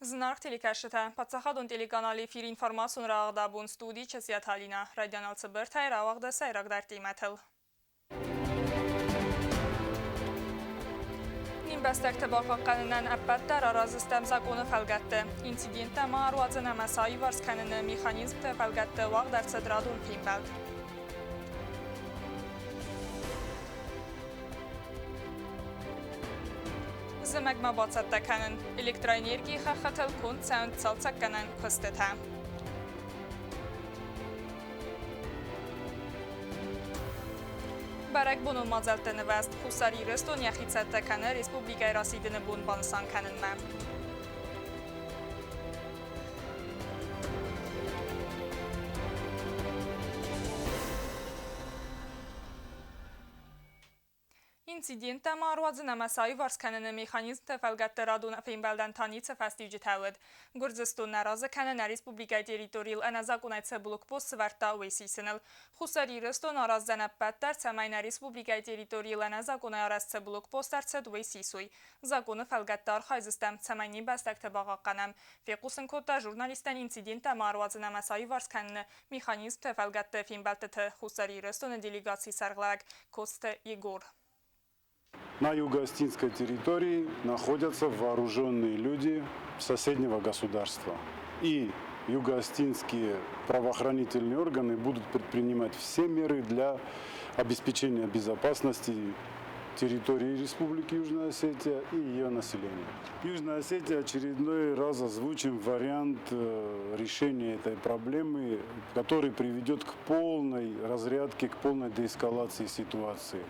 Зынаргъ телекӕсджытӕ, паддзахадон телеканалы эфиры информацион рауагъд абон студийы Часиаты Алинӕ. Райдиан алцыбыртӕй рауагъды сӕйрагдӕр темӕтыл. Не мбӕстӕгты бахъахъхъӕнынӕн ӕппӕт дӕр араздзыстӕм закъоны фӕлгӕтты. Инциденттӕ ма ӕруадзын ӕмӕ сӕ аиуварс кӕныны механизмты фӕлгӕтты уагъд ӕрцыд радон фембӕлд. Зымӕгмӕ бацӕттӕ кӕнын. Электроэнергийы хӕххытыл конд цӕуынц цалцӕггӕнӕн куыстытӕ. Бӕрӕгбонон мадзӕлтты нывӕзт Хуссар Ирыстон йӕхи цӕттӕ кӕны республикӕйы расидыны бон банысан кӕнынмӕ. Инциденттӕ ма ӕруадзын ӕмӕ сӕ аиуварс кӕныны механизмты фӕлгӕтты радон фембӕлдӕн та ницы фӕстиуджытӕ уыд. Гуырдзыстон нӕ разы кӕны нӕ республикӕйы территорийыл ӕнӕзакъонӕй цы блокпост сӕвӕрдта, уый сисыныл. Хуссар Ирыстон араздзӕн ӕппӕт дӕр, цӕмӕй нӕ республикӕйы территорийыл ӕнӕзакъонӕй арӕзт цы блокпост ӕрцыд, уый сисой. Законы фӕлгӕтты архайдзыстӕм, цӕмӕй не бӕстӕгты бахъахъхъӕнӕм, фехъусын кодта журналисттӕн инциденттӕ ма ӕруадзын ӕмӕ сӕ аиуварс кӕныны механизмты фӕлгӕтты фембӕлдтыты Хуссар Ирыстоны делегацийы сӕргълӕууӕг Коцты Егор. На юго-осетинской территории находятся вооруженные люди соседнего государства. И юго-осетинские правоохранительные органы будут предпринимать все меры для обеспечения безопасности территории Республики Южная Осетия и ее населения. Южная Осетия очередной раз озвучим вариант решения этой проблемы, который приведет к полной разрядке, к полной деэскалации ситуации.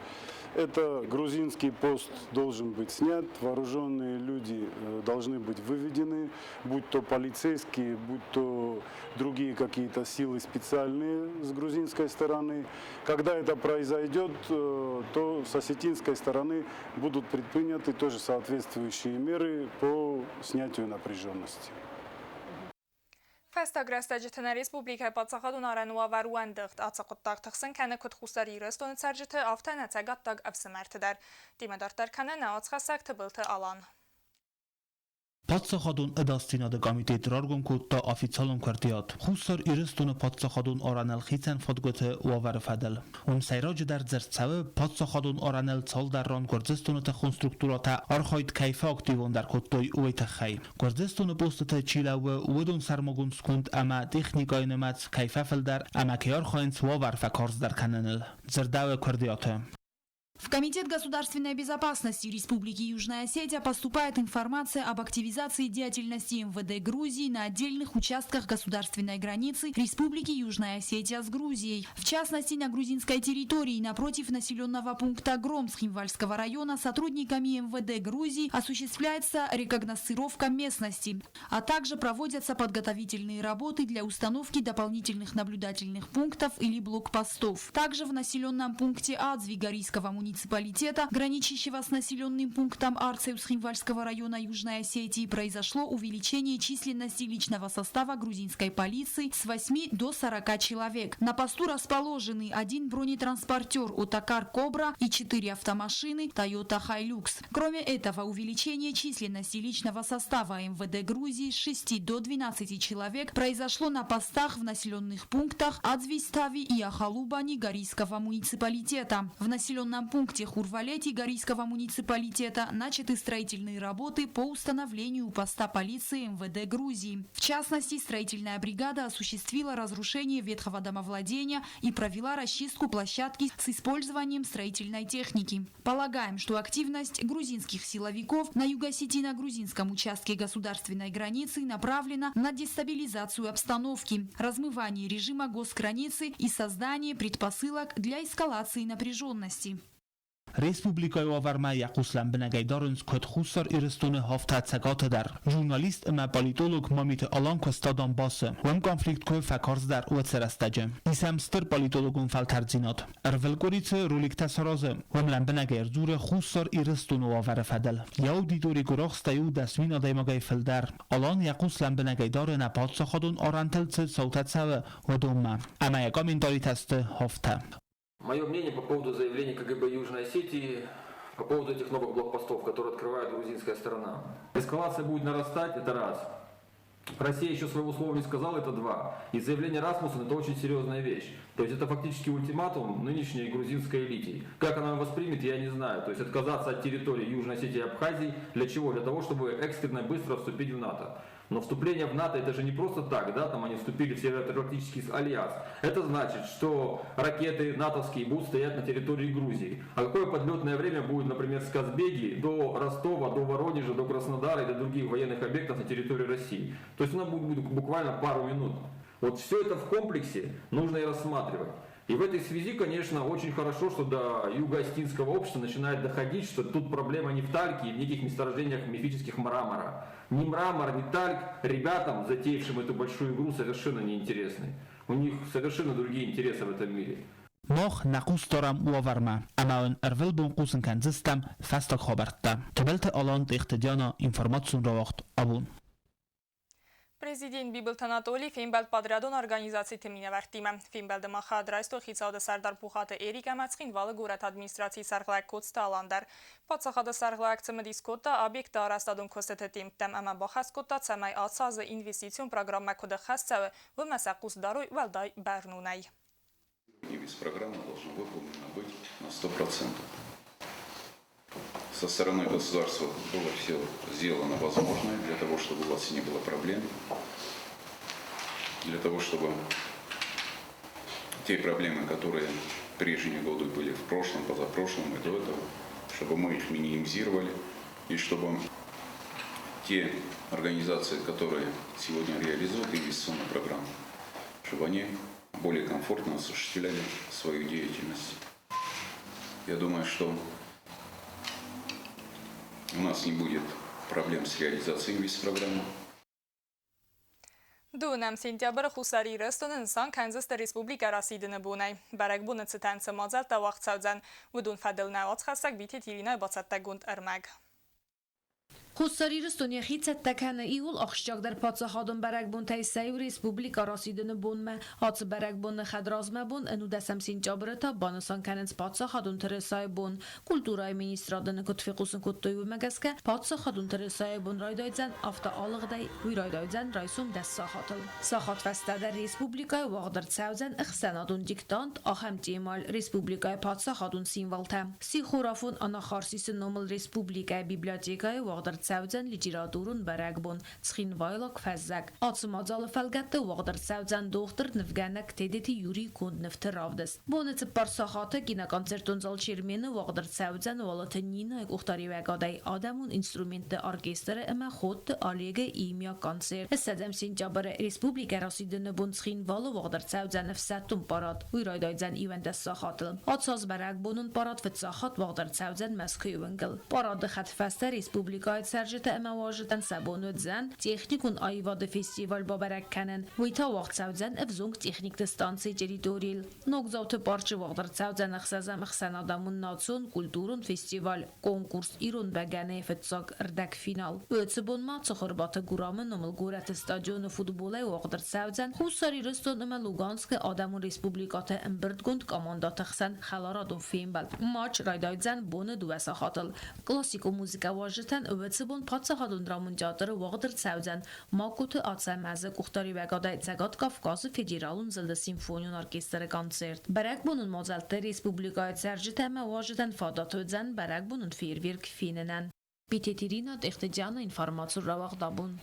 Это грузинский пост должен быть снят, вооруженные люди должны быть выведены, будь то полицейские, будь то другие какие-то силы специальные с грузинской стороны. Когда это произойдет, то с осетинской стороны будут предприняты тоже соответствующие меры по снятию напряженности. Фӕстаг рӕстӕджыты нӕ республикӕйы паддзахадон арӕн уавӕр у ӕндыгъд. Ацы хъуыддаг тыхсын кӕны куыд Хуссар Ирыстоны цӕрджыты, афтӕ нӕ цӕгаттаг ӕфсымӕрты дӕр. Темӕ дарддӕр кӕны нӕ уацхӕссӕг Тыбылты Алан. Паддзахадон ӕдасдзинады комитет раргом кодта официалон куырдиат Хуссар Ирыстоны паддзахадон арӕныл хицӕн фадгуыты уавӕры фӕдыл. Уым сӕйраджыдӕр дзырд цӕуы паддзахадон арӕныл цалдӕр ран Гуырдзыстоны тыхон структурӕтӕ архайд кӕй фӕактивондӕр кодтой, уый тыххӕй. Гуырдзыстоны постыты чи лӕууы, уыдон сӕрмагонд сконд ӕмӕ техникӕйы нымӕц кӕй фӕфылдӕр ӕмӕ кӕй архайынц уавӕр фӕкарздӕр кӕныныл, дзырдӕуы куырдиаты. В Комитет государственной безопасности Республики Южная Осетия поступает информация об активизации деятельности МВД Грузии на отдельных участках государственной границы Республики Южная Осетия с Грузией. В частности, на грузинской территории напротив населенного пункта Гром Цхинвальского района сотрудниками МВД Грузии осуществляется рекогносцировка местности, а также проводятся подготовительные работы для установки дополнительных наблюдательных пунктов или блокпостов. Также в населенном пункте Адзви Горийского муниципалитета, граничащего с населенным пунктом Арцеу Цхинвальского района Южной Осетии, произошло увеличение численности личного состава грузинской полиции с 8 до 40 человек. На посту расположены один бронетранспортер «Отакар Кобра» и четыре автомашины «Тойота Хайлюкс». Кроме этого, увеличение численности личного состава МВД Грузии с 6 до 12 человек произошло на постах в населенных пунктах Адзвистави и Ахалубани Горийского муниципалитета. В населенном пункте Хурвалети Горийского муниципалитета начаты строительные работы по установлению поста полиции МВД Грузии. В частности, строительная бригада осуществила разрушение ветхого домовладения и провела расчистку площадки с использованием строительной техники. Полагаем, что активность грузинских силовиков на юго-осетино-грузинском участке государственной границы направлена на дестабилизацию обстановки, размывание режима госграницы и создание предпосылок для эскалации напряженности. Республикӕйы уавӕрмӕ йӕ хъус лӕмбынӕгӕй дарынц куыд Хуссар Ирыстоны, афтӕ Цӕгаты дӕр. Журналист ӕмӕ политолог Мамиты Алан куыста Донбассы. Уым конфликт куы фӕкарздӕр, уыцы рӕстӕджы. Исӕм стыр политологон фӕлтӕрддзинад. Ӕрвылкъуыри цы роликтӕ саразы, уым лӕмбынӕгӕй ӕрдзуры Хуссар Ирыстоны уавӕры фӕдыл. Йӕ аудитори гуырахстӕй у 10 000 адӕймагӕй фылдӕр. Алан йӕ хъус лӕмбынӕгӕй дары нӕ паддзахадон арӕнтыл цы цаутӕ цӕуы, уыдонмӕ. Ӕмӕ йӕ комментаритӕ сты афтӕ. Мое мнение по поводу заявления КГБ Южной Осетии. По поводу этих новых блокпостов, которые открывает грузинская сторона. Эскалация будет нарастать, это раз. Россия еще своего слова не сказала, это два. И заявление Расмуссена это очень серьезная вещь. То есть это фактически ультиматум нынешней грузинской элите. Как она воспримет, я не знаю. То есть отказаться от территории Южной Осетии и Абхазии. Для чего? Для того, чтобы экстренно быстро вступить в НАТО. Но вступление в НАТО это же не просто так, да, там они вступили в Североатлантический альянс. Это значит, что ракеты натовские будут стоять на территории Грузии. А какое подлетное время будет, например, с Казбеги до Ростова, до Воронежа, до Краснодара и до других военных объектов на территории России? То есть она будет буквально пару минут. Вот все это в комплексе нужно и рассматривать. И в этой связи, конечно, очень хорошо, что до юго-осетинского общества начинает доходить, что тут проблема не в тальке и в неких месторождениях мифических мрамора. Ни мрамор, ни тальк ребятам, затеявшим эту большую игру, совершенно не интересны. У них совершенно другие интересы в этом мире. Мах нӕ хъус дарӕм уавӕрмӕ ӕмӕ уын ӕрвылбон хъусын кӕндзыстӕм фӕстаг хабӕрттӕ. Тыбылты Алан, Тъехты Диана, информацион рауагъд Абон. Президент Бибылты Анатолий фембӕлд подрядон организациты минӕвӕрттимӕ. Фембӕлды ма хайад райстой хицауады сӕрдар Пухаты Эрик ӕмӕ Цхинвалы горӕты администрацийы сӕргълӕууӕг Коцты Алан дӕр. Паддзахады сӕргълӕууӕг цымыдис кодта объекты арӕзтадон куыстыты темптӕм ӕмӕ бахӕс кодта, цӕмӕй ацы азы инвестицион программӕ куыд ӕххӕст цӕуы, уымӕ сӕ хъус дарой уӕлдай бӕрнонӕй. Программа должна выполнена быть на 100%. Со стороны государства было все сделано возможное для того, чтобы у вас не было проблем, для того, чтобы те проблемы, которые в прежние годы были в прошлом, позапрошлом и до этого, чтобы мы их минимизировали и чтобы те организации, которые сегодня реализуют инвестиционную программу, чтобы они более комфортно осуществляли свою деятельность. Я думаю, что у нас не будет проблем с реализацией инвестпрограммы. 2-ӕм сентябры Хуссар Ирыстоны нысан кӕндзысты республикӕ расидыны бонӕй. Бӕрӕгбоны цытӕн цы мадзӕлттӕ уагъд цӕудзӕн, уыдон фӕдыл нӕ уацхӕссӕг Битеты Иринӕйы бацӕттӕгонд ӕрмӕг. Хуссар Ирыстон йӕхи цӕттӕ кӕны иууыл ахсджиагдӕр паддзахадон бӕрӕгбонтӕй сӕ иу Республикӕ расидыны бонмӕ. Ацы бӕрӕгбоны хӕдразмӕ бон ӕнудӕсӕм сентябры та банысан кӕнынц паддзахадон тырысайы бон. Культурӕйы министрады нын куыд фехъусын кодтой, уымӕ гӕсгӕ паддзахадон тырысайы бон райдайдзӕн автоалыгъдӕй, уый райдайдзӕн райсом 10 сахатыл. Сахат фӕстӕдӕр республикӕйы уагъд ӕрцӕудзӕн ӕхсӕнадон диктант ахӕм темӕйыл Республикӕйы паддзахадон символтӕ. Сихорафон Анахарсисы номыл республикӕйы библиотекӕйы уагъд ӕрцӕудзӕн литературон бӕрӕгбон Цхинвайлаг фӕззӕг. Ацы мадзалы фӕлгӕтты уагъд ӕрцӕудзӕн дохтыр-нывгӕнӕг Тедеты Юрийы конд нывты равдыст. Боны 4 сахаты киноконцертон зал Чермен-ы уагъд ӕрцӕудзӕн Уалыты Нинайы къухдариуӕгадӕй адӕмон инструментты оркестры ӕмӕ Ходты Олегы иумиаг концерт. 20 сентябры республикӕ расидыны бон Цхинвалы уагъд ӕрцӕудзӕн ӕфсӕддон парад. Уый райдайдзӕн 11 сахатыл. Ацы аз бӕрӕгбонон парад фыццаг хатт уагъд ӕрцӕудзӕн Мӕскуыйы уынгыл. Парады хӕдфӕстӕ республикӕйы цӕрджытӕ ӕмӕ уазджытӕн сӕ бон уыдзӕн техникон аивады фестиваль бабӕрӕг кӕнын. Уый та уагъд цӕудзӕн ӕвзонг техникты станцийы территорийыл. Ногдзауты парчы уагъд ӕрцӕудзӕн ӕхсӕзӕм ӕхсӕнадӕмон национ культурон фестиваль конкурс Ирон бӕгӕныйы фыццаг ӕрдӕгфинал. Уыцы бон ма Цыхуырбаты Гурамы номыл горӕты стадионы футболӕй уагъд ӕрцӕудзӕн Хуссар Ирыстон ӕмӕ Луганскы адӕмон республикӕты ӕмбырдгонд командӕты хсӕн хӕларадон фембӕлд. Матч райдайдзӕн боны 2 сахатыл. Классикон музыкӕ уарзджытӕн уыцы бон паддзахадон драмон театры уагъд ӕрцӕудзӕн Магкоты Ацӕмӕзы къухдариуӕгадӕй Цӕгат Кавказы федералон зылды симфонион оркестры концерт. Бӕрӕгбонон мадзӕлтты республикӕйы цӕрджытӕ ӕмӕ уазджытӕн фадат уыдзӕн бӕрӕгбонон фейерверк фенынӕн. Битеты Ирина, Тъехты Диана, информацион рауагъд Абон.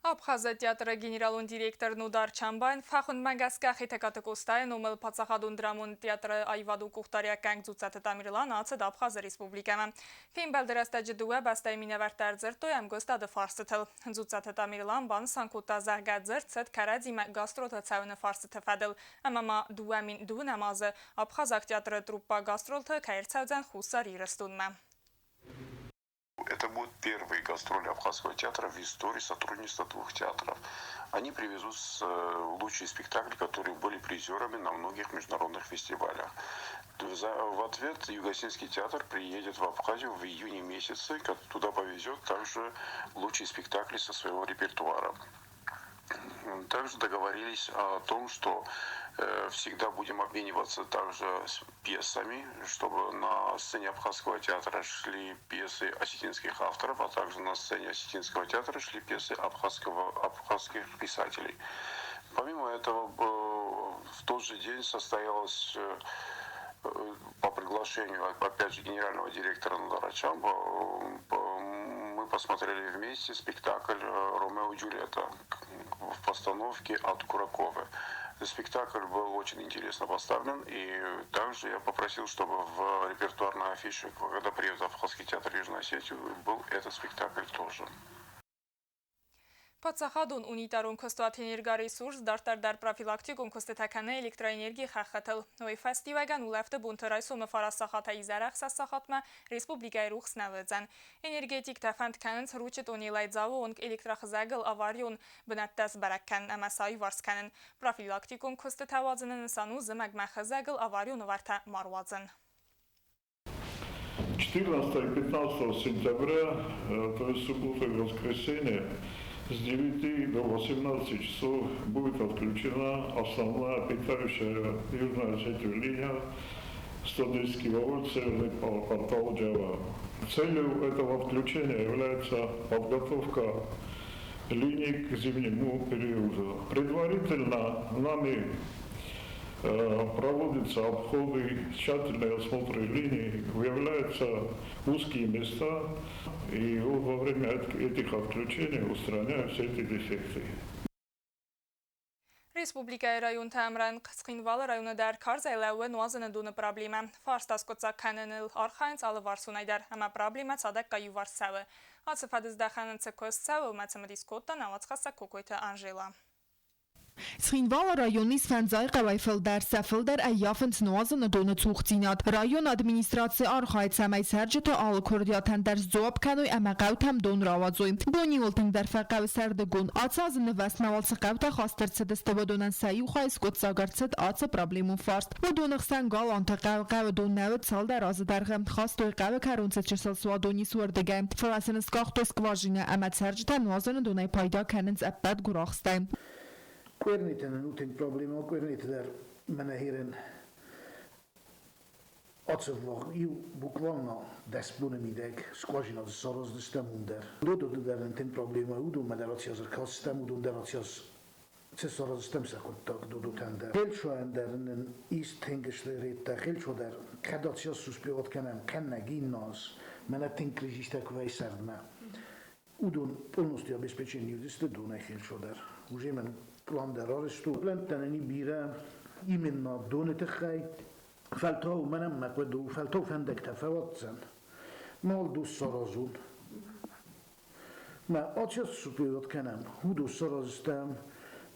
Абхазы театры генералон директор Нудар Чамбайӕн фӕхуындмӕ гӕсгӕ Хетӕгкаты Къостайы номыл паддзахадон драмон театры аивадон къухдариуӕггӕнӕг Дзуццаты Тамерлан ацыд Абхазы республикӕмӕ. Фембӕлды рӕстӕджы дыууӕ бӕстӕйы минӕвӕрттӕ ӕрдзырдтой ӕмгуыстады фарстытыл. Дзуццаты Тамерлан банысан кодта, зӕгъгӕ, дзырд цыд кӕрӕдзимӕ гастролты цӕуыны фарстыты фӕдыл ӕмӕ ма 2020 азы абхазаг театры труппа гастролты кӕй ӕрцӕудзӕн Хуссар Ирыстонмӕ. Это будут первые гастроли Абхазского театра в истории сотрудничества двух театров. Они привезут лучшие спектакли, которые были призерами на многих международных фестивалях. В ответ Юго-Осетинский театр приедет в Абхазию в июне месяце, туда повезет также лучшие спектакли со своего репертуара. Также договорились о том, что Всегда будем обмениваться также пьесами, чтобы на сцене Абхазского театра шли пьесы осетинских авторов, а также на сцене осетинского театра шли пьесы абхазских писателей. Помимо этого, в тот же день состоялось по приглашению, опять же, генерального директора Нодара Чамба, мы посмотрели вместе спектакль «Ромео и Джульетта» в постановке от Кураковой. Спектакль был очень интересно поставлен, и также я попросил, чтобы в репертуарной афише, когда приедет Абхазский театр Южной Осетии, был этот спектакль тоже. Паддзахадон унитарон куыстуат Энергоресурс дарддӕр дӕр профилактикон куыстытӕ кӕны электроэнергийы хӕххытыл. Уый фӕстиуӕгӕн улӕфты бонты райсомы 9 сахатӕй изӕры 6 сахатмӕ республикӕйы рухс нӕ уыдзӕн. Энергетиктӕ фӕнд кӕнынц Ручъы тъунелӕй Дзауы онг электрохызӕгыл аварион бынӕттӕ сбӕрӕг кӕнын ӕмӕ сӕ аиуварс кӕнын. Профилактикон куыстытӕ уадзыны нысан у зымӕгмӕ хызӕгыл аварион уавӕртӕ ма руадзын. 14 и 15 сентября, то есть суббота и воскресенье, с 9 до 18 часов будет отключена основная питающая Южную Осетию линия 110 киловольт Северный портал Джава. Целью этого отключения является подготовка линий к зимнему периоду. Предварительно нами проводятся обходы, тщательные осмотры линий, выявляются узкие места, и вот во время этих отключений устраняют все эти дефекты. Республикӕйы районты ӕмрӕнхъ Цхинвалы районы дӕр карзӕй лӕууы нуазыны доны проблемӕ. Фарст аскъуыддзаг кӕныныл архайынц алыварсонӕй дӕр, ӕмӕ проблемӕ цадӕггай иуварс цӕуы. Ацы фӕдыздӕхӕнӕн цы куыст цӕуы, уымӕ цымыдис кодта нӕ уацхӕссӕг Кокойты Анжела. Цхинвалы районы ис фӕндзай хъӕуӕй фылдӕр, сӕ фылдӕр ӕййафынц нуазыны доны цухдзинад. Районы администраци архайы, цӕмӕй цӕрджыты алы куырдиатӕн дӕр сдзуапп кӕной ӕмӕ хъӕутӕм дон рауадзой. Дон иууыл тынгдӕр фӕхъӕуы сӕрдыгон. Ацы азы нывӕстмӕ уал цы хъӕутӕ хаст ӕрцыдысты, уыдонӕн сӕ иу хай скъуыддзаг ӕрцыд ацы проблемон фарст. Уыдоны хсӕн Галанты хъӕу, хъӕуы дон нӕ уыд цалдӕр азы дӕргъы. Хастой хъӕуы кӕрон цы чысыл суадон ис, уырдыгӕй. Фӕлӕ сын скъахтой скважинӕ ӕмӕ цӕрджытӕ нуазыны донӕй пайда кӕнынц ӕппӕт гуырахстӕй. Къуернитӕн утинг проблема, къуернитӕ дӕр мӕнӕ херен ацӕвваг иу буквально 10 боны мидӕг скважина сараздыстӕм уым дӕр. Додоты дӕр ӕнтен проблема, уыдонмӕ дӕр аци аз ӕркастӕм, уыдон дӕр аци аз цы сараздыстӕм сӕ хъуыддаг Додотӕн дӕр. Хелчуайӕн дӕр нын ис тынг стыр Хелчуа дӕр кӕд аци аз успевать кӕнӕм, кӕннӕг иннӕ аз, мӕнӕ тынг кризистӕ куы вӕййы сӕрдмӕ. Уыдон полностью обеспечение уыдысты донӕй Хелчуа дӕр. Уже мӕн план дӕр арӕзт у. Плӕнттӕ нын бирӕ именно доны тыххӕй. Фӕлтау мӕнӕн мӕ хъуыды у, фӕлтау фӕндӕгтӕ фӕуадздзӕн. Мал дус саразун. Мӕ ацы успевать кӕнӕм, уыдон сараздыстӕм.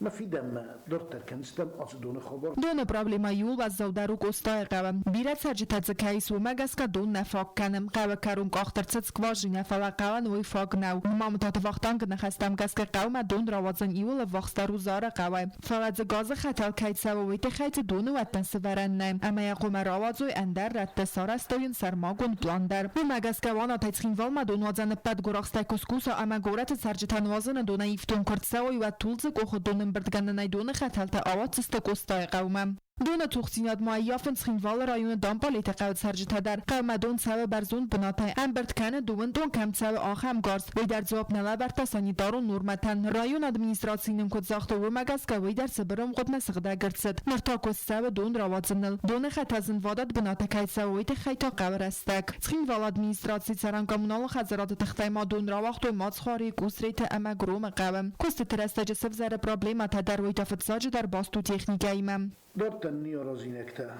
Мӕ фидӕнмӕ дарддӕр кӕндзыстӕм ацы доны хабар. Доны проблемӕ иууыл уӕззаудӕр у Къостайы хъӕуы. Бирӕ цӕрджытӕ дзы кӕй ис, уымӕ гӕсгӕ дон нӕ фаг кӕны. Хъӕуы кӕрон къахт ӕрцыд скважинӕ, фӕлӕ хъӕуӕн уый фаг нӕу. Мамытаты Вахтангы ныхӕстӕм гӕсгӕ хъӕумӕ дон рауадзын иууыл ӕввахсдӕр у Зары хъӕуӕй. Фӕлӕ дзы газы хӕтӕл кӕй цӕуы, уый тыххӕй дзы доны уӕттӕн сывӕрӕн нӕй, ӕмӕ йӕ хъуамӕ рауадзой ӕндӕр рӕтты, сарӕзтой йын сӕрмагонд план дӕр. Уымӕ гӕсгӕ Уанатӕй Цхинвалмӕ донуадзӕн ӕппӕт гуырахстӕй куы скуса ӕмӕ горӕты цӕрджытӕ нуазыны донӕй ифтонг куы ӕрцӕуой, уӕд Тулдзы къохы донӕмбырдгӕнӕнӕй доны хӕтӕлтӕ ауадздзысты Къостайы хъӕумӕ. Доны цухдзинад ма ӕййафынц Цхинвалы районы Дампалеты хъӕуы цӕрджытӕ дӕр. Хъӕумӕ дон цӕуы бӕрзонд бынатӕй, ӕмбырд кӕны дыууын дон кӕм цӕуы, ахӕм гарз. Уый дӕр дзуапп нӕ лӕвӕрдта санитарон нормӕтӕн. Районы администрацийы нын куыд загътой, уымӕ гӕсгӕ уый дӕр цыбыр ӕмгъуыдмӕ сыгъдӕг ӕрцыд. Ныр та куыст цӕуы дон рауадзыныл. Доны хӕтӕл зынвадат бынаты кӕй цӕуы, уый тыххӕй та хъӕуы рӕстӕг. Цхинвалы администрацийы цӕрӕн-коммуналон хӕдзарады тыхтӕй ма дон рауагътой Мацхуарийы, Къусреты ӕмӕ Громы хъӕуы. Куыстыты рӕстӕджы сӕвзӕры проблемӕтӕ дӕр, уый та фыццаджыдӕр баст у техникӕимӕ. Дарддӕр ниаразинӕгтӕ.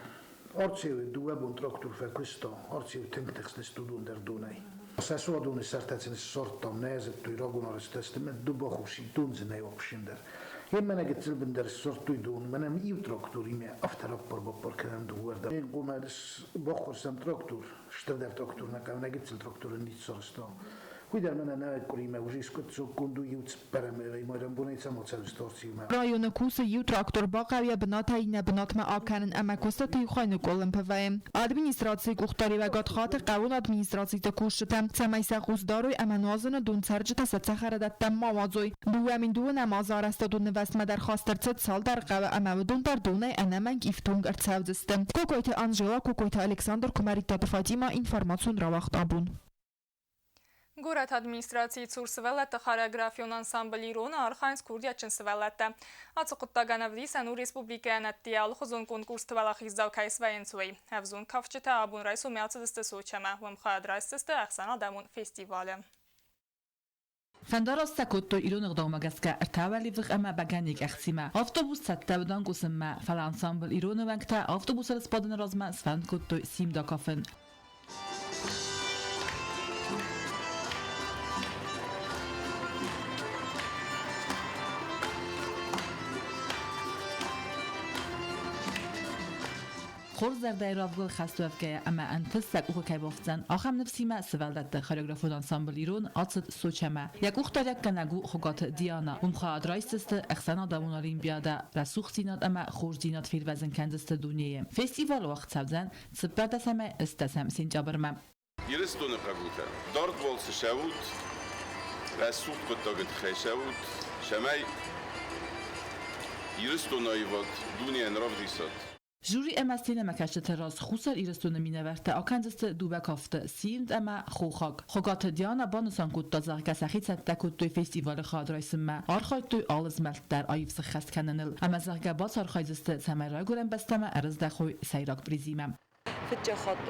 Арцеуи дыууӕ бон трактор фӕкуыста, Арцеу тынг тыхстысты уыдон дӕр донӕй. Сӕ суадоны сӕртӕ сын ссардтам, нӕ зыдтой рагон арӕзтӕсты, мӕ дубахуси дон дзы нӕй вообще дӕр. Мӕнӕ гыццыл бындӕр ссардтой дон, мӕнӕ иу тракторимӕ афтӕ раппар-баппар кӕнӕм дыууӕрдӕм. Хъуамӕ баххуырсӕм трактор, стырдӕр трактор нӕ хъӕуы, нӕ гыццыл тракторы ницы сарӕзта. Уый дӕр мӕнӕ нӕ къуыримӕ уже скъуыддзаггонд у иу цыппӕрӕм майрӕмбонӕй цӕмӕцӕвзторцимӕ. Районы кусы иу трактор, бахъӕуы йӕ бынатӕй иннӕ бынатмӕ акӕнын ӕмӕ куыстыты иу хай ныкъкъуылымпы вӕййы. Администрацийы къухдариуӕгад хаты хъӕууон администрациты кусджытӕм, цӕмӕй сӕ хъус дарой ӕмӕ нуазыны дон цӕрджытӕ сӕ цӕхӕрадӕттӕм ма уадзой. 2002 азы арӕзтадон нывӕзтмӕ дӕр хаст ӕрцыд цалдӕр хъӕуы ӕмӕ уыдон дӕр донӕй ӕнӕмӕнг ифтонг ӕрцӕудзысты. Кокойты Анжела, Кокойты Александр, Куымӕридтаты Фатимӕ, информацион рауагъд абон. Горӕты администрацийы цур сывӕллӕтты хореографион ансамбль «Ирон» архайынц курдиатджын сывӕллӕттӕ. Ацы хъуыддагӕн ӕвдисӕн у республикӕйӕн ӕдде алыхуызон конкурсты уӕлахиздзау кӕй свӕййынц, уый. Ӕвзонг кафджытӕ абон райсомӕй ацыдысты Сочӕмӕ, уым хайад райсдзысты ӕхсӕнадӕмон фестивалы. Фӕндараст сӕ кодтой ирон ӕгъдаумӕ гӕсгӕ ӕртӕ уӕливых ӕмӕ бӕгӕныйы кӕхцимӕ. Автобус цӕттӕ уыд ӕнкъусынмӕ, фӕлӕ ансамбль «Ирон-ы» уӕнгтӕ автобусы сбадыны размӕ сфӕнд кодтой симд акафын. Хорз зӕрдӕйы равгыл хӕст уӕвгӕйӕ ӕмӕ ӕнтыст сӕ къухы кӕй бафтдзӕн, ахӕм ныфсимӕ сывӕллӕтты хореографон ансамбль «Ирон» ацыд Сочӕмӕ. Йӕ къухдарӕггӕнӕг у Хуыгаты Диана. Уым хайад райсдзысты ӕхсӕнадӕмон олимпиадӕ «Рӕсугъддзинад ӕмӕ хорздзинад фервӕзын кӕндзысты дунейы». Фестиваль уагъд цӕудзӕн цыппӕрдӕсӕмӕй ӕстдӕсӕм сентябрмӕ. Ирыстоны хъӕбултӕ, дард балцы сӕут, рӕсугъд хъуыддагы тыххӕй сӕут, цӕмӕй Ирыстоны аивад дунейӕн равдисат. Жюри ӕмӕ сценӕмӕкӕсджыты раз Хуссар Ирыстоны минӕвӕрттӕ акӕндзысты дыууӕ кафты «Симд» ӕмӕ «Хохаг». Хуыгаты Диана банысан кодта, зӕгъгӕ, сӕхи цӕттӕ кодтой фестивалы хайад райсынмӕ, архайдтой алы змӕлд дӕр аив сыххӕст кӕныныл ӕмӕ, зӕгъгӕ, бацархайдзысты, цӕмӕй райгуырӕн бӕстӕмӕ ӕрыздӕхой сӕйраг призимӕ. Фыццаг хатт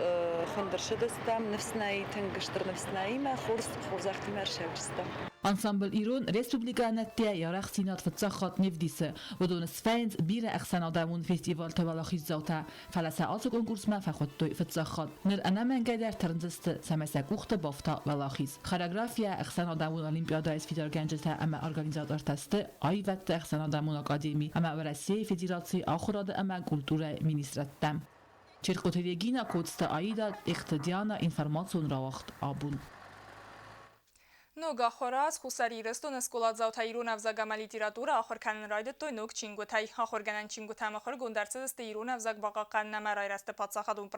хуынд ӕрцыдыстӕм, ныфс нӕ тынг стыр ныфс нӕимӕ, хорз хорзӕхтимӕ ӕрцӕуджыстӕм. Ансамбль «Ирон» республикӕйы нӕдтӕ йӕ арӕхстдзинад фыццаг хатт не вдисы. Уыдоны сфӕйынц бирӕ ӕхсӕнадӕмон фестивалты уӕлахиздзаутӕ, фӕлӕ сӕ ацы конкурсмӕ фӕхуыдтой фыццаг хатт. Ныр ӕнӕмӕнгӕй дӕр тырндзысты, цӕмӕй сӕ къухты бафта уӕлахиз. Хореографийӕ ӕхсӕнадӕмон олимпиадӕйы сфидаргӕнджытӕ ӕмӕ организатортӕ сты Аивӕдты ӕхсӕнадӕмон академи ӕмӕ Уӕрӕсейы Федерацийы ахуырады ӕмӕ культурӕйы министрӕдтӕ. Черкъоты Регина, Коцты Аида, Тъехты Диана, информацион рауагъд абон. Ног ахуыры аз Хуссар Ирыстоны скъоладзаутӕ ирон ӕвзаг ӕмӕ литературӕ ахуыр кӕнын райдыдтой ног чингуытӕй. Ахуыргӕнӕн чингуытӕ мыхуыргонд ӕрцыдысты ирон ӕвзаг бахъахъхъӕнын ӕмӕ райрӕзты паддзахадон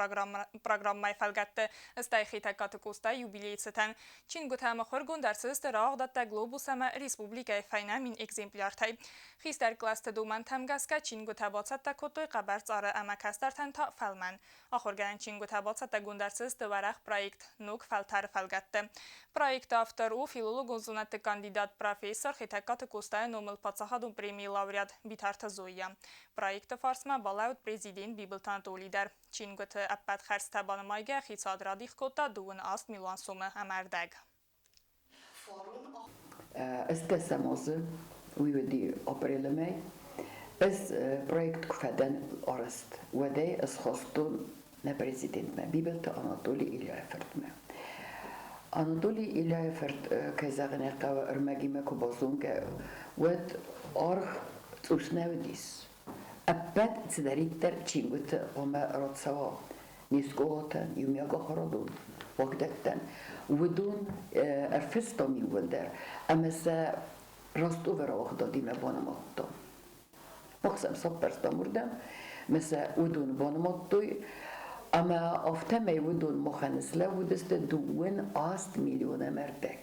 программӕйы фӕлгӕтты, стӕй Хетӕгкаты Къостайы юбилейы цытӕн. Чингуытӕ мыхуыргонд ӕрцыдысты рауагъдадтӕ «Глобус» ӕмӕ республикӕйы фӕйнӕ мин экземпляртӕй. Хистӕр кълӕсты домӕнтӕм гӕсгӕ чингуытӕ бацӕттӕ кодтой хъӕбӕр цъары ӕмӕ кӕстӕртӕн та фӕлмӕн. Ахуыргӕнӕн чингуытӕ бацӕттӕгонд ӕрцыдысты уӕрӕх проект «Ног фӕлтӕры» фӕлгӕтты. Проекты автор у филологон зонӕдты кандидат, профессор Хетӕгкаты Къостайы номыл паддзахадон премийы лауреат Битарты Зоя. Проекты фарсмӕ балӕуд президент Бибылты Анатолий дӕр. Чингуыты ӕппӕт хӕрдзтӕ банымайгӕ хицауад радих кодта 28 милуан сомы ӕмӕ ӕрдӕг. Ӕстдӕсӕм азы, уый уыди апрелы мӕй, ӕз проект куы фӕдӕн арӕзт, уӕд ӕй ӕсхастон нӕ президентмӕ, Бибылты Анатоли Ильяйы фыртмӕ. Анатолий Ильяйы фырт, кӕй зӕгъын ӕй хъӕуы, ӕрмӕгимӕ куы базонгӕ, уӕд аргъ цъус нӕ уыдис. Ӕппӕт цыдӕриддӕр чингуыты хъуамӕ рацӕуа не скъолатӕн, иумиагахуырадон уагдӕттӕн, уыдон ӕрфыстам иууылдӕр ӕмӕ сӕ Ростовы рауагъдадимӕ банымадтам. Мах сӕм сӕппӕрстам уырдӕм, ӕмӕ сӕ уыдон банымадтой ӕмӕ афтӕмӕй уыдон махӕн слӕууыдысты 28 миллион ӕмӕ ӕрдӕг.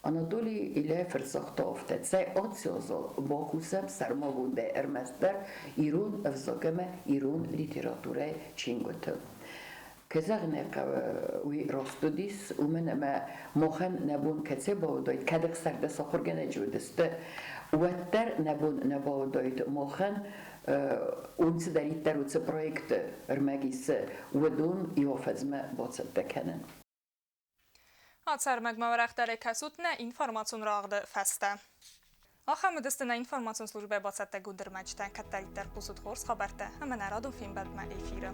Анатолий Ильяйы фырт загъта афтӕ, цӕй ациозыл бакусӕм сӕрмагондӕй ӕрмӕстдӕр ирон ӕвзаг ӕмӕ ирон литературӕйы чингуытыл. Кӕй зӕгъын ӕй хъӕуы, уый раст уыдис, уымӕн ӕмӕ махӕн нӕ бон кӕцӕй бауыдаид, кӕд ӕхсӕрдӕс ахуыргӕнӕджы уыдысты, уӕддӕр нӕ бон нӕ бауыдаид махӕн уым цыдӕриддӕр уыцы проекты ӕрмӕг исы, уыдон иу афӕдзмӕ бацӕттӕ кӕнын. Ацы ӕрмӕгмӕ уӕрӕхдӕрӕй кӕсут нӕ информацион рауагъды фӕстӕ. Ахӕм уыдысты нӕ информацион службӕйы бацӕттӕгонд ӕрмӕджытӕ. Кӕддӕриддӕр хъусут хорз хабӕрттӕ ӕмӕ нӕ радон фембӕлдмӕ эфиры.